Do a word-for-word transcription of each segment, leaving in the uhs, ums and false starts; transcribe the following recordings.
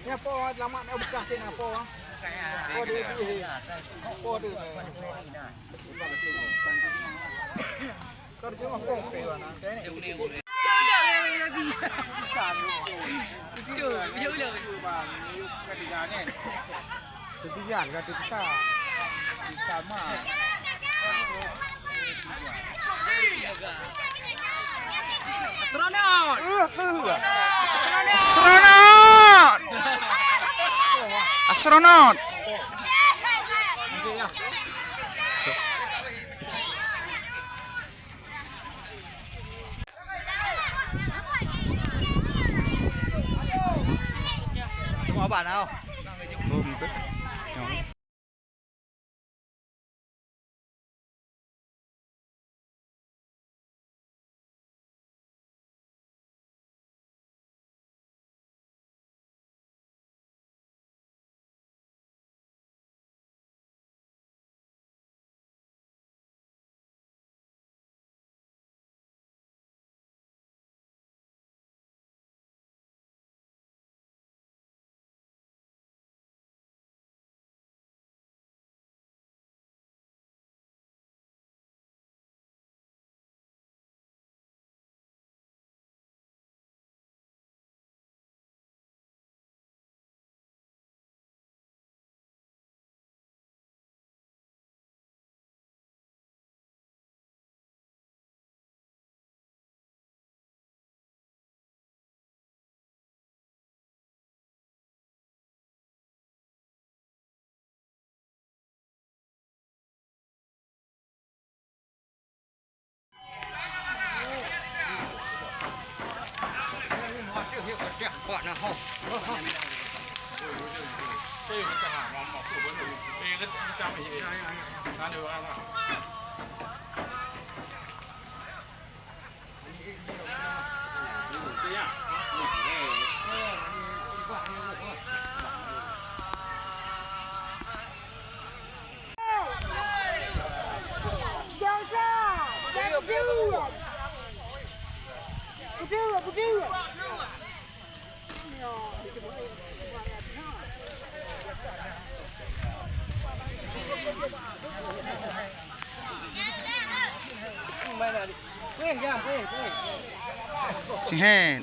Nyan po, selamat na beukah cit na po. Po di, di. Po di. Ka di cuma po pe wana. Setian ka kita. Kita mah. Astronot! Astronot! Astronot! Tengok abang tau. Boom tu. Tengok. Sihen.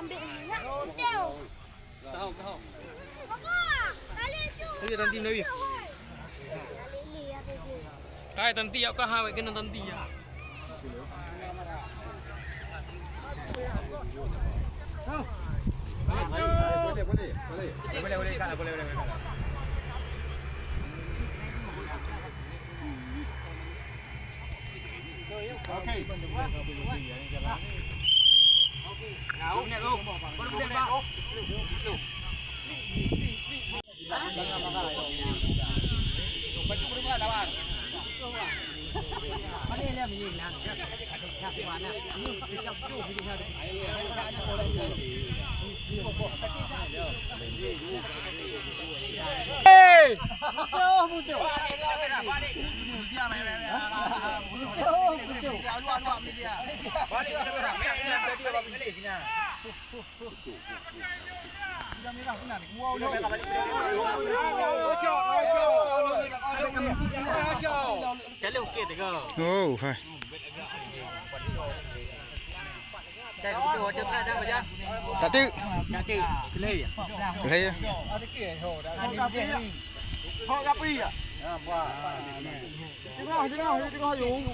Ambil minyak, betul. Tahu, tahu. Papa, kali tu. Tadi nanti Nabi. Hai, tanti yak kah, hai, kena tanti ya. Oh, hai. Tak teuk. Kelhai ya. Tengah, tengah, tengah, yuk.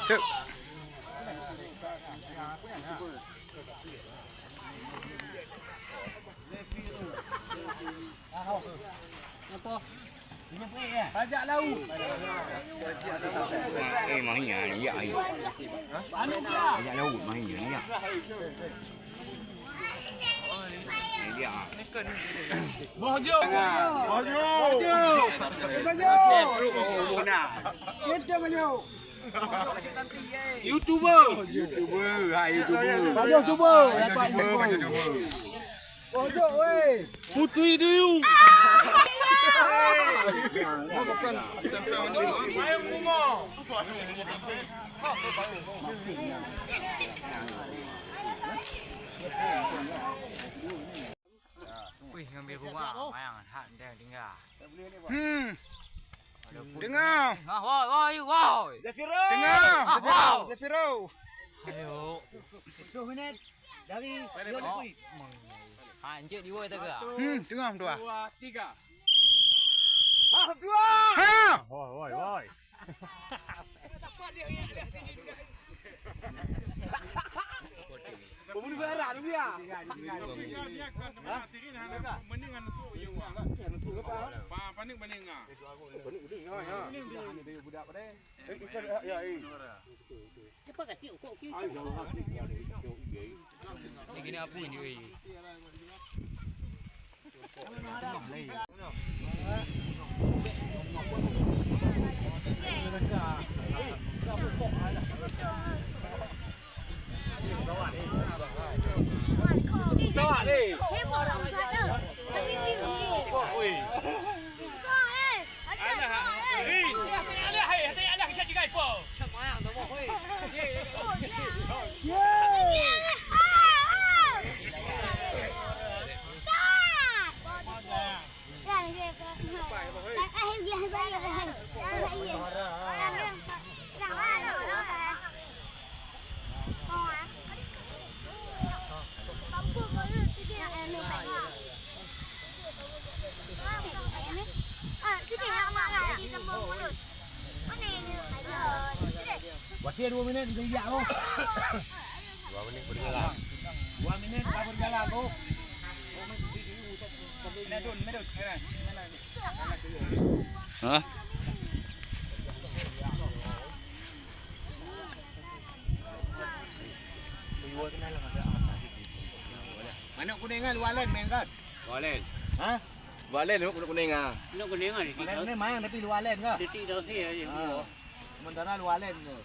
Cek. Apa? Bajak laut. Eh, main ya, ya, ya. Anu dia. Bajak laut, main ya, ya. Boh jo. Boh jo. Boh jo. Kita boh jo. YouTuber. YouTuber, hai YouTuber. Boh jo YouTuber. YouTuber, YouTuber. Putui duyung. Wih, ngambil rumah, mayang hak dia tinggal. Hmm. Dengar. Ah, woi, woi, woi. Dengar. Ah, wow. Zafiro. Ayo. Sepuluh minit dari Yonukui. Ha, encik di woi tak ke? Hmm, tengah dua. Dua, tiga. Ha, dua. Ha. Woi, woi, woi. Pemuda barang tu dia. Hah? Panik panik ah. Panik panik ah. Budak pada. Eh, ikan ya, ya, eh. Cepat kasih ukok okey. Ni gini apa ni, weh? Pesawat ni. Hei, buat orang sana. Tapi ni. Wah, weh. Kau, eh. Waktu dua minit, dia yak tu. Dua minit berjalan. Dua minit dah berjalan tu. Medun, medun. Hah? Manok kuning kan, luar lain main kan? Luar lain. Ha? Luar lain manok kuning ah. Manok kuning ah, di Manok kuning main tapi luar lain ke? Titik dah okey aja. Ha. Sementara luar lain tu.